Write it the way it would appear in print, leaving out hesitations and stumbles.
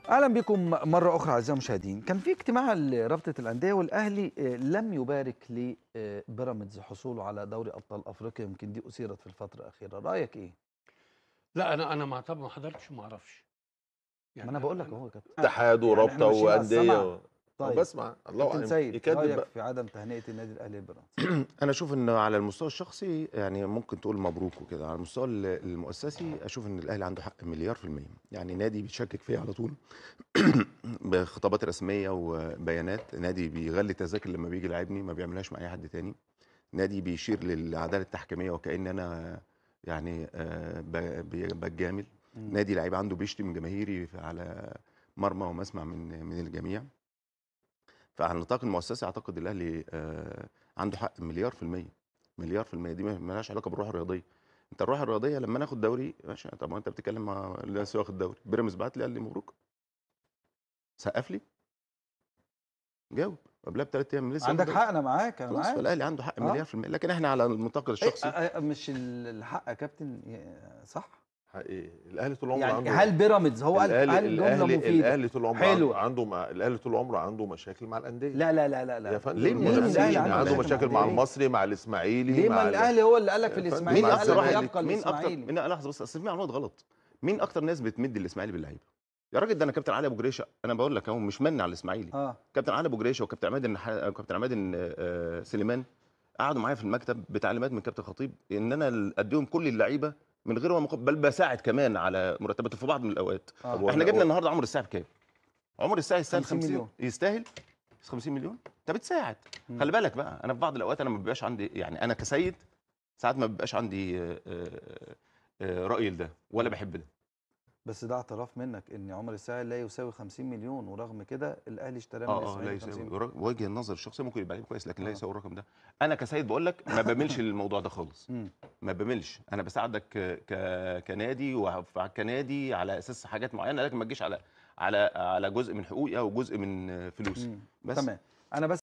اهلا بكم مرة اخرى اعزائي المشاهدين. كان في اجتماع لرابطه الاندية والاهلي لم يبارك لبيراميدز حصوله على دوري ابطال افريقيا، يمكن دي اثيرت في الفترة الاخيرة، رايك ايه؟ لا انا ما طب ما حضرتش وما اعرفش. يعني ما انا بقول لك اهو يا كابتن، اتحاد ورابطه يعني وانديه. طيب بسمع الله اعلم. سيد رايك في عدم تهنئة النادي الاهلي لبيراميدز؟ انا اشوف انه على المستوى الشخصي يعني ممكن تقول مبروك وكده، على المستوى المؤسسي اشوف ان الاهلي عنده حق 1,000,000%، يعني نادي بيتشكك فيه على طول بخطابات رسمية وبيانات، نادي بيغلي تذاكر لما بيجي يلعبني ما بيعملهاش مع اي حد تاني، نادي بيشير للعدالة التحكيميه وكأن انا يعني بتجامل، نادي لعيب عنده بيشتم جماهيري على مرمى ومسمع من الجميع. فعلى النطاق المؤسسي اعتقد الاهلي عنده حق 1,000,000%، 1,000,000%. دي مالهاش علاقة بالروح الرياضية. انت الروح الرياضية لما ناخد دوري ماشي، طب ما انت بتتكلم مع الناس واخد دوري، بيراميدز بعت لي قال لي مبروك، سقف لي، جاوب قبلها ب3 ايام لسه. عندك حق، انا معاك، انا معاك. فالاهلي عنده حق 1,000,000%، لكن احنا على النطاق الشخصي مش الحق يا كابتن، صح؟ حقيقي الاهلي طول عمره يعني عنده، هل بيراميدز هو قال جملة مفيدة؟ الاهلي طول عمره عنده الاهلي طول عمره عنده مشاكل مع الاندية. لا لا لا لا لا يا فندم، ليه الاهلي عنده مشاكل مع المصري، مع الاسماعيلي؟ ليه ما الاهلي هو اللي قال لك في الاسماعيلي؟ مين اكتر واحد؟ مين اكتر؟ لحظة بس، اصل في معلومات غلط. مين اكتر ناس بتمد الاسماعيلي باللعيبه؟ يا راجل ده انا كابتن علي ابو جريشه، انا بقول لك اهو مش من على الاسماعيلي. كابتن علي ابو جريشه وكابتن عماد كابتن عماد سليمان قعدوا معايا في المكتب بتعليمات من كابتن خطيب ان انا اديهم كل اللعيبة من غير ما بل بساعد كمان على مرتباته في بعض من الاوقات. احنا جبنا النهارده عمر الساعي بكام؟ عمر الساعي يستاهل 50 مليون، يستاهل 50 مليون؟ انت بتساعد. خلي بالك بقى، انا في بعض الاوقات انا ما بيبقاش عندي، يعني انا كسيد ساعات ما بيبقاش عندي راي لده ولا بحب ده. بس ده اعتراف منك ان عمر الساعي لا يساوي 50 مليون، ورغم كده الاهلي اشتراه من الاسماعيلي لا يساوي. وجه النظر الشخصي ممكن يبقى كويس، لكن لا يساوي الرقم ده. انا كسيد بقول لك ما بميلش للموضوع ده خالص، ما بميلش. انا بساعدك كنادي وكنادي على اساس حاجات معينة، لكن ما تجيش على على على جزء من حقوقي او جزء من فلوسي بس. تمام. انا بس